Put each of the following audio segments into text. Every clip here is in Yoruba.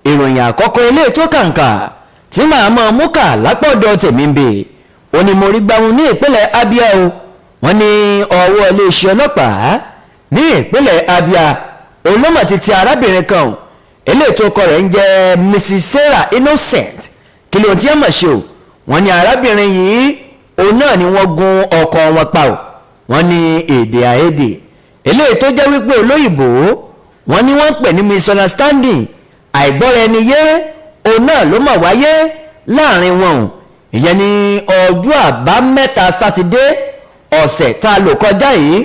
Ìròyìn àkọ́kọ́ ilé tó kàǹkà tí màá mọ̀ mú kà lápọ̀dọ̀ tèmi ń bè ó ní mo rí gbáhùn ní ìpínlẹ̀ Abia o. Wọ́n ní ọwọ́ iléeṣẹ́ ọlọ́pàá ní ìpínlẹ̀ Abia olómọ̀ ti ti arábìnrin kan o, eléyìí tó kọ rẹ̀ ń jẹ́ Mrs Sarah Innocent. Kí ló ti ẹ̀ mọ̀ ṣe o? Wọ́n ní arábìnrin yìí, òun náà ni wọ́n gún ọkọ wọn pa o. Wọ́n ní èdè àìyedè eléyìí tó jẹ́ wípé olóyìnbó wọ́n ní wọ́n ń pè ní misunderstanding, àìgbọ́ra ẹni yé, òun náà ló mọ̀ wáyé láàrin wọn o. Ìyẹn ní ọjọ́ Àbámẹ́ta Sátidé ọ̀sẹ̀ tá a lò kọjá yìí.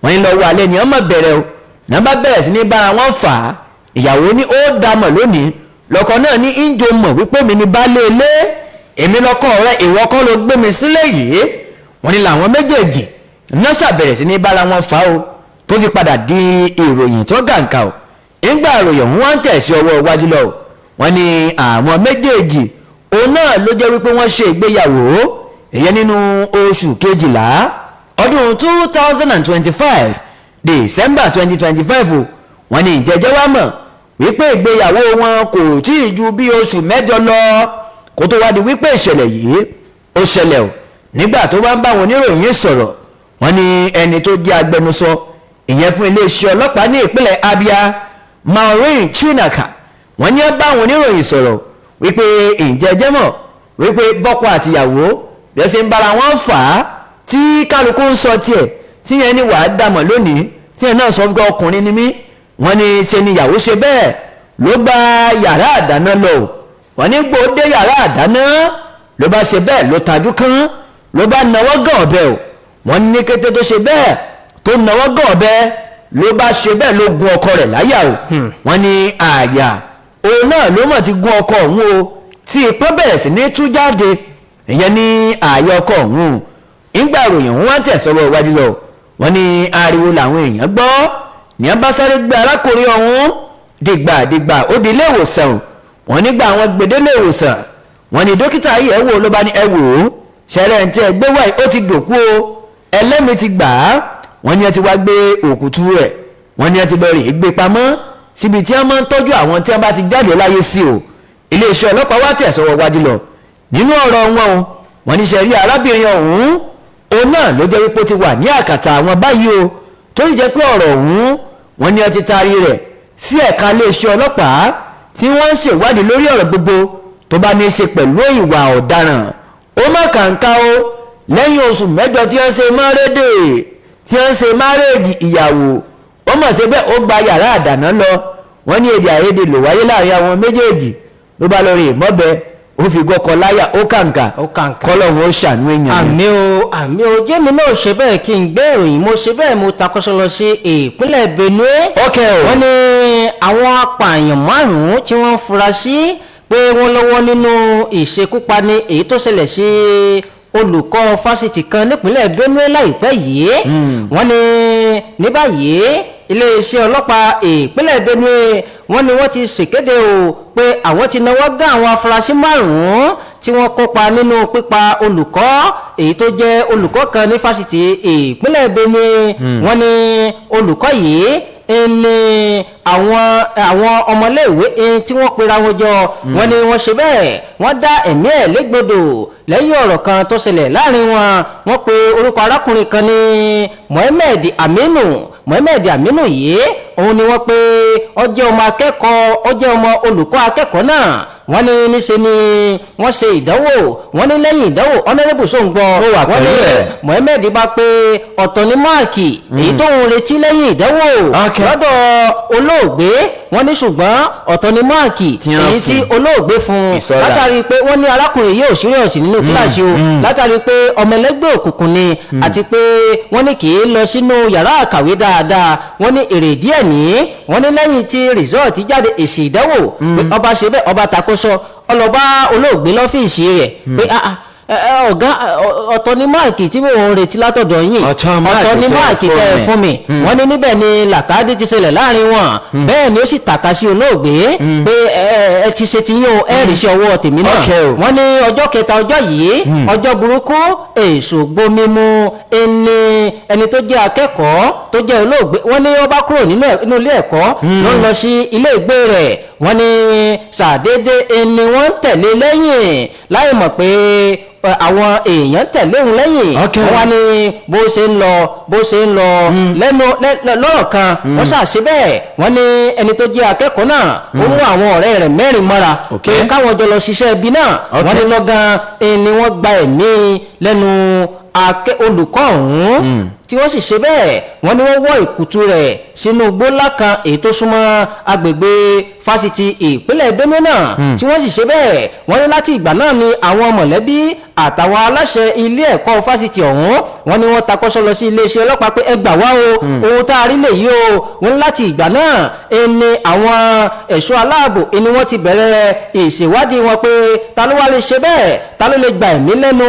Wọ́n ní lọ́wọ́ alẹ́ ni wọ́n mọ̀ bẹ̀rẹ̀ o, náà bá bẹ̀rẹ̀ sí ní bára wọn fà á. Ìyàwó ní ó dá mọ̀ lónìí, lọ́kọ náà ní ìjọ mọ̀ wípé mi ní baálé ilé, èmi lọ́kọ rẹ, ìwọ kọ́ ló gbé mi sílẹ̀ yìí. Wọ́n ní làwọn méjèèjì náà ṣàbẹ̀rẹ̀ sí ní bára wọn fà á o, tó fi padà di ìròyìn tó gàǹkà o. Nígbà ìròyìn ọ̀hún wá ń tẹ̀ sí ọwọ́ iwájú lọ o, wọ́n ní àwọn méjèèjì, òun náà ló jẹ́ wípé wọ́n ṣe ìgbéyàwó, ìyẹn nínú oṣù kejìlá ọdún 2025, December 2025 o. Wọ́n ní ìjẹ́jẹ́ wá mọ̀ wípé ìgbéyàwó wọn kò tí ì ju bí oṣù 8 lọ kó tó wá di wípé ìṣẹ̀lẹ̀ yìí ó ṣẹlẹ̀ o. Nígbà tó wá ń bá àwọn oníròyìn sọ̀rọ̀, wọ́n ní ẹni tó jẹ́ agbẹnusọ, ìyẹn fún iléeṣẹ́ ọlọ́pàá ní ìpínlẹ̀ Abia, Maureen Chinaka, wọ́n ní bá àwọn oníròyìn sọ̀rọ̀ wípé ìjẹ́jẹ́ mọ̀ wípé bọ́kọ àtìyàwó bí wọ́n ṣe ń bára wọn fà á, tí kálukú ń sọ tiẹ̀, tí yẹn ní wàá dàmọ̀ lónìí, tí yẹn náà sọ pé ọkùnrin ni mí. Wọ́n ní ṣe ni ìyàwó ṣe bẹ́ẹ̀ ló gba yàrá àdáná lọ o. Wọ́n ní gbòó dé yàrá àdáná, ló bá ṣe bẹ́ẹ̀ ló tajú kán, ló bá nawọ́ gàn ọ̀bẹ o. Wọ́n ní kété tó ṣe bẹ́ẹ̀ tó nawọ́ gàn ọ̀bẹ, ló bá ṣe bẹ́ẹ̀ ló gun ọkọ rẹ̀ láyà o. Wọ́n ní àyà òun náà ló mọ̀ ti gún ọkọ òun o, tí ìpọ́n bẹ̀rẹ̀ sí ní tú jáde, ìyẹn ní ààyè ọkọ òun. Ìgbà ìròyìn wọn wá tẹ̀ sọ́wọ́ iwájú lọ, wọ́n ní ariwo làwọn èèyàn gbọ́ ní wọ́n bá sáré gbé arákùnrin ọ̀hún dìgbàdìgbà ó di ilé ìwòsàn. Wọ́n nígbà àwọn gbèdé ilé ìwòsàn, wọ́n ní dókítà yìí ẹ̀ wò ló bá ní, "Ẹ wò ó, ṣẹlẹ̀ ń tẹ́ ẹ gbé wáyé, ó ti dòkú o, ẹlẹ́mìí ti gbà á." Wọ́n ní ẹ ti wá gbé òkútu rẹ̀, wọ́n ní ẹ ti lọ rè é gbé pamọ́ síbi tí wọ́n máa ń tọ́jú àwọn tí wọ́n bá ti jáde láyé sí o. Iléeṣẹ́ ọlọ́pàá wá tẹ̀ sọ́wọ́ wájú lọ nínú ọ̀rọ̀ wọn o. Wọ́n ní ṣe rí arábìnrin ọ̀hún, òun náà ló jẹ́ wípé ó ti wà ní àkàtà àwọn báyìí o, tó sì jẹ́ pé ọ̀rọ̀ ọ̀hún, wọ́n ní ẹ ti taari rẹ̀ sí ẹ̀ka iléeṣẹ́ ọlọ́pàá tí wọ́n ń ṣèwádìí lórí ọ̀rọ̀ gbogbo tó bá ní í ṣe pẹ̀lú ìwà ọ̀daràn. Ó má kàǹkà o, lẹ́yìn oṣù 8 tí wọ́n ṣe márèdè, tí wọ́n ṣe marriage, ìyàwó ó mọ̀ sí bẹ́ẹ̀ ó gba yàrá àdáná lọ. Wọ́n ní èdè àìyedè ló wáyé láàrin àwọn méjèèjì, ló bá lọ rí ìmọ̀bẹ, ó fi gọ́kọ láyà, ó kàǹkà. Ó kàǹkà. Kọ́lọ́hún ó ṣàánú èèyàn ni. Àmì o, àmì o. Jẹ́mi náà ṣe bẹ́ẹ̀ kí n gbé ìròyìn, mo ṣe bẹ́ẹ̀ mo takọ́sọ́ lọ sí ìpínlẹ̀ Benue. Ok o. Wọ́n ní àwọn apààyàn márùn-ún tí wọ́n fura sí pé wọ́n lọ́wọ́ nínú ìṣekúpani èyí tó ṣẹlẹ̀ sí olùkọ́ fásitì kan nípínlẹ̀ Benue láìpẹ́ yìí, wọ́n ní ní báyìí iléeṣẹ́ ọlọ́pàá ìpínlẹ̀ Benue, wọ́n ní wọ́n ti ṣèkéde o pé àwọn ti náwó gán àwọn afurasí márùn-ún tí wọ́n kópa nínú pípa olùkọ́ èyí tó jẹ́ olùkọ́ kan ní fásitì ìpínlẹ̀ Benue. Wọ́n ní olùkọ́ yìí ní àwọn ọmọléèwé tí wọ́n pera wọn jọ, wọ́n ní wọ́n ṣe bẹ́ẹ̀ wọ́n dá ẹ̀mí ẹ̀ légbodò lẹ́yìn ọ̀rọ̀ kan tó ṣẹlẹ̀ láàrin wọn. Wọ́n pe orúkọ arákùnrin kan ní Mohammed Aminu. Mohammed Aminu yìí, òun ni wọ́n pe ó jẹ́ ọmọ akẹ́kọ̀ọ́, ó jẹ́ ọmọ olùkọ́ akẹ́kọ̀ọ́ náà. Wọ́n ní níṣe ni wọ́n ṣe ìdánwò. Wọ́n ní lẹ́yìn ìdánwò, honourable sóńgbọ́, Ó wà wọ́n ní pẹ̀lú ẹ̀. Mohammed bá pé ọ̀tọ̀ ní máàkì èyí tóun retí lẹ́yìn ìdánwò lọ́dọ̀ olóògbé. Wọ́n ní ṣùgbọ́n ọ̀tọ̀ ní máàkì Tí wọ́n èyí tí fún. olóògbé fún un. Ìṣọ́ra. Látàrí pé wọ́n ní arákùnrin yìí ò serious nínú kíláàsì o, látàrí pé ọmọ ẹlẹ́gbẹ́ òkùnkùn ni, àti pé wọ́n ní kì í lọ sínú yàrá àkàwé dáadáa. Wọ́n ní èrè díẹ̀ ní wọ́n ní lẹ́yìn tí result jáde, èsì ìdánwò, pé ọba ṣe bẹ́ẹ̀ ọba takóso ọlọ́ba olóògbé lọ́fíìsì rẹ̀ pé, "Ah, ah, ọ̀gá, ọ̀tọ̀ ní máàkì tí mò ń retí látọ̀dọ̀ yín, Ọ̀tọ̀ máàkì ọ̀tọ̀ ní tẹ́ ẹ máàkì fún tẹ́ ẹ mi." fún mi." Wọ́n ní níbẹ̀ ni làkàdé ti ṣẹlẹ̀ láàrin wọn. Bẹ́ẹ̀ ni ó sì tàka sí olóògbé pé ẹ ẹ Ẹ ti ṣe ti yín o, ẹ rí sí ọwọ́ tèmi náà. Okay o. Wọ́n ní ọjọ́ kẹta ọjọ́ yìí, ọjọ́ burúkú, èso gbomimu ẹni ẹni tó jẹ́ akẹ́kọ̀ọ́ tó jẹ́ olóògbé, wọ́n ní ó bá kúrò nínú ilé ẹ̀kọ́ ló ń lọ sí ilé ìgbé rẹ̀. Wọ́n ní ṣàdédé ẹni wọ́n ń tẹ̀lé lẹ́yìn láì mọ̀ pé àwọn èèyàn tẹ̀lé òun lẹ́yìn. Wọ́n wá ní bó ṣe ń lọ, bó ṣe ń lọ lẹ́nu lọ́rọ̀ kan, wọ́n ṣàṣe bẹ́ẹ̀. Wọ́n ní ẹni tó jẹ́ akẹ́kọ̀ọ́ náà, ó mú àwọn ọ̀rẹ́ rẹ̀ mẹ́rin mọ́ra pé káwọn jọ lọ ṣiṣẹ́ ibi náà. Wọ́n ní lọ́gán ni wọ́n gba ẹ̀mí lẹ́nu olùkọ́ ọ̀hún, tí wọ́n sì ṣe bẹ́ẹ̀, wọ́n ní wọ́n wọ́ ìkùtù rẹ̀ sínú igbó ńlá kan èyí tó súnmọ́ agbègbè fásitì ìpínlẹ̀ Benue náà, tí wọ́n sì ṣe bẹ́ẹ̀. Wọ́n ní láti ìgbà náà ni àwọn mọ̀lẹ́bí àtàwọn aláṣẹ ilé ẹ̀kọ́ fásitì ọ̀hún, wọ́n ní wọ́n takọ́sọ́ lọ sí iléeṣẹ́ ọlọ́pàá pé ẹ gbà wá o, ohun tá a rí lèyí o. Wọ́n ní láti ìgbà náà ẹni àwọn ẹ̀ṣọ́ aláàbò ẹni wọ́n ti bẹ̀rẹ̀ ìṣèwádìí wọn pé ta ló wá lè ṣe bẹ́ẹ̀, ta ló lè gba ẹ̀mí lẹ́nu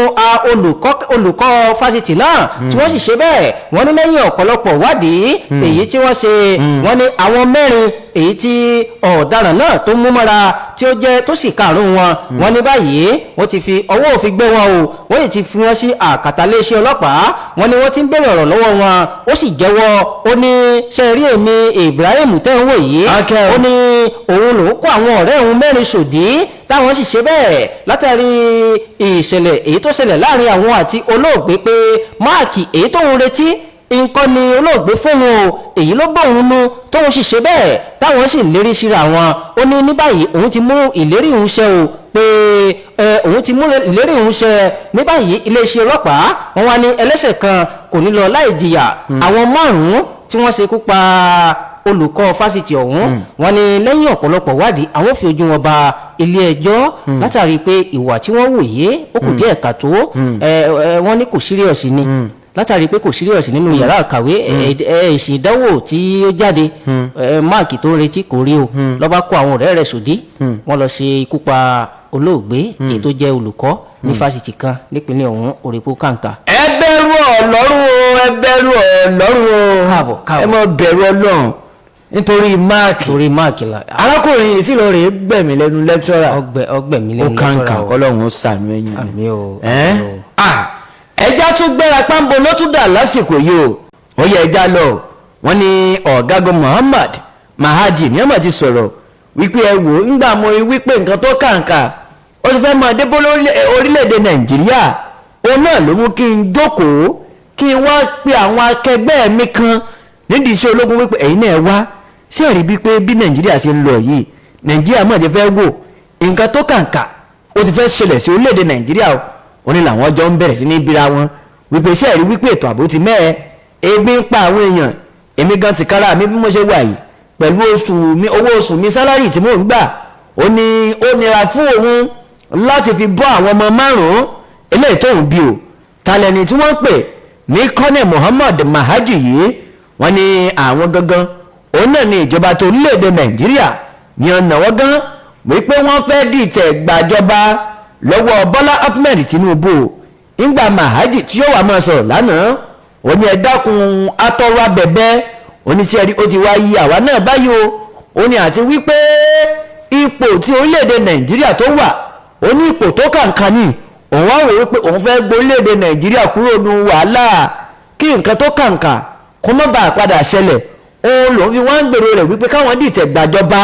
olùkọ́ fásitì náà, tí wọ́n sì ṣe bẹ́ẹ̀. Wọ́n ní lẹ́yìn ọ̀pọ̀lọpọ̀ wádìí èyí tí wọ́n ṣe, wọ́n ní àwọn mẹ́rin èyí tí ọ̀daràn náà tó mú mọ́ra tí ó jẹ́ tó sì karùn-ún wọn, wọ́n ní báyìí wọ́n ti fi ọwọ́ òfin gbé wọn o, wọ́n sì ti fi wọ́n sí àkàtà iléeṣẹ́ ọlọ́pàá. Wọ́n ní wọ́n ti ń béèrè ọ̀rọ̀ lọ́wọ́ wọn, ó sì jẹ́wọ́. Ó ní ṣe rí èmi Ibrahim tẹ́ ń wò yìí, ó ní òun lòún kó àwọn ọ̀rẹ́ òun mẹ́rin sòdí, táwọn sì ṣe bẹ́ẹ̀ látàrí ìṣẹ̀lẹ̀ èyí tó ṣẹlẹ̀ láàrin àwọn àti olóògbé, pé máàkì èyí tóun retí nǹkan ni olóògbé fóun o, èyí ló bóun nu, tóun sì ṣe bẹ́ẹ̀, táwọn sì lérí síra wọn. Ó ní ní báyìí òun ti mú ìlérí òun ṣẹ o, pé òun ti mú ìlérí òun ṣẹ. Ní báyìí iléeṣẹ́ ọlọ́pàá wọn wá ní ẹlẹ́ṣẹ̀ kan kò ní lọ láì jìyà. Àwọn márùn-ún tí wọ́n ṣekú pa olùkọ́ fásitì ọ̀hún, wọ́n ní lẹ́yìn ọ̀pọ̀lọpọ̀ wádìí, àwọn fi ojú wọn ba ilé ẹjọ́ látàrí pé ìwà tí wọ́n wù yìí ó kù díẹ̀ káàtó. Wọ́n ní kò serious ni, látàrí pé kò serious nínú yàrá ìkàwé, èsì ìdánwò tí ó jáde, máàkì tó ń retí kò rí o, ló bá kó àwọn ọ̀rẹ́ rẹ̀ sòdí, wọ́n lọ ṣe ikú pa olóògbé èyí tó jẹ́ olùkọ́ ní fásitì kan nípínlẹ̀ ọ̀hún. Òrìpó kàǹkà. Ẹ bẹ̀rù Ọlọ́run o, ẹ bẹ̀rù Ọlọ́run o. Káàbọ̀, káàbọ̀. Ẹ má bẹ̀rù Ọlọ́run nítorí máàkì. Torí máàkì la. Arákùnrin yìí sì lọ rèé gbẹ̀mí lẹ́nu lecturer. Ọgbẹ mi Ó lẹ́nu kàǹkà lecturer o. Kọ́lọ́run ó sànú ẹ̀yìn. Àmín o. Ẹ́? Àmín o. Ah, ẹja tún gbéra pambo ló tún dà lásìkò yìí o. Ó yẹ ẹja lọ. Wọ́n ní ọ̀gágun Muhammad Mahaji ní ọmọ ti sọ̀rọ̀ wípé ẹ wò ó, ńgbà mo rí wípé nǹkan tó kàǹkà ó ti fẹ́ máa dé bó orílẹ̀-èdè Nàìjíríà, òun náà ló mú kí n jókòó, kí n wá pe àwọn akẹgbẹ́ mi kan nídìí iṣẹ́ ológun wípé ẹ̀yin náà wá sí ẹ̀rí bíi pé bí Nàìjíríà ṣe ń lọ yìí, Nàìjíríà mọ̀ ti fẹ́ wò nǹkan tó kàǹkà ó ti fẹ́ ṣẹlẹ̀ sí orílẹ̀-èdè Nàìjíríà o. Ó ní làwọn jọ ń bẹ̀rẹ̀ sí ní bíra wọn wípé ṣé ẹ̀rí wípé ètò ààbò ti mẹ́ẹ̀, ebi ń pa àwọn èèyàn, èmi gan ti kára mi bí mo ṣe wà yìí pẹ̀lú oṣù mi, owó oṣù mi, salary tí mò ń gbà, ó ní ó nira fún òun láti fi bọ́ àwọn ọmọ márùn-ún eléyìí tóun bí o. Talẹ̀ni tí wọ́n ń pè ní Colonel Muhammad Mahaji yìí, wọ́n ní àwọn gangan òun náà ní ìjọba tó orílẹ̀-èdè Nàìjíríà ní ọ̀nà wọ́n gan wípé wọ́n fẹ́ dìtẹ̀ gbàjọba lọ́wọ́ Bọ́lá Ahmed Tinubu. Ńgbà Mahaji tí yóò wá máa sọ̀rọ̀ lánàá, ó ní ẹ dákun, atọ́rọ abẹ̀bẹ̀ oníṣẹ́ rí, ó ti wá yí àwa náà báyìí o. Ó ní àti wípé ipò tí orílẹ̀-èdè Nàìjíríà tó wà, ó ní ipò tó kàǹkà ní òun wá wò wípé òun fẹ́ gbórílẹ̀-èdè Nàìjíríà kúrò nu wàhálà, kí nǹkan tó kàǹkà kó má bàa padà ṣẹlẹ̀. Òun lòun fi wá ń gbèrò rẹ̀ wípé káwọn dìtẹ̀ gbàjọba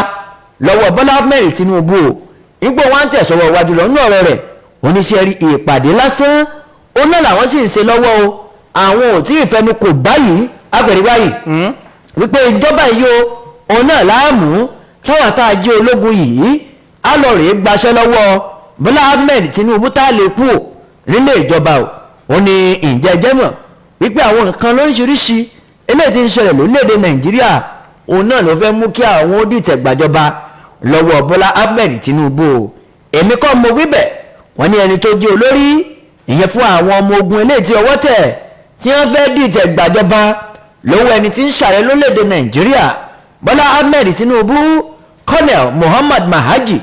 lọ́wọ́ Bọ́lá Ahmed Tinubu o. Ipò wa ń tẹ̀sọ̀rọ̀ iwájú lọ nínú ọ̀rọ̀ rẹ̀, oníṣẹ́ rí ìpàdé lásán ó náà làwọn sì ń ṣe lọ́wọ́ o, àwọn ò tí ì fẹnu kò báyìí agbèrè báyìí wípé ìjọba yìí o, òun náà láàmú táwọn tá a jẹ́ ológun yìí á lọ rèé gbaṣẹ́ lọ́wọ́ Bọ́lá Ahmed Tinubu tá a lè kú ò nílé ìjọba o. Ó ní ǹjẹ́ jẹ́ mọ̀ wípé àwọn nǹkan lóríṣiríṣi eléyìí tí ń ṣẹlẹ̀ lórílẹ̀‐èdè Nàìjíríà, òun náà ló fẹ́ mú kí àwọn ó dìtẹ̀ gbàjọba lọ́wọ́ Bọ́lá Ahmed Tinubu o. Èmi kọ́ mo wí bẹ́ẹ̀. Wọ́n ní ẹni tó jẹ́ olórí ìyẹn fún àwọn ọmọ ogun eléyìí tí ọwọ́ tẹ̀ tí wọ́n fẹ́ dìtẹ̀ gbàjọba lọ́wọ́ ẹni tí ń ṣààrẹ lórílẹ̀‐èdè Nàìjíríà Bọ́lá Ahmed Tinubu, Colonel Muhammad Mahaji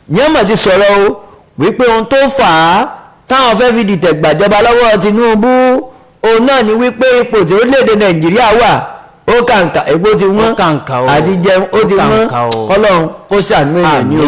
ní ọmọ ti sọ̀rọ̀ o wípé ohun tó fà á táwọn fẹ́ fi dìtẹ̀ gbàjọba lọ́wọ́ Tinubu, òun náà ni wípé ipò tí orílẹ̀-èdè Nàìjíríà wà ó kàǹkà, epo ti wọ́n Ó kàǹkà o. àti jẹun ó ti Ó wọ́n. kàǹkà o. Kọ́lọ́run kó ṣàánú èèyàn ní o.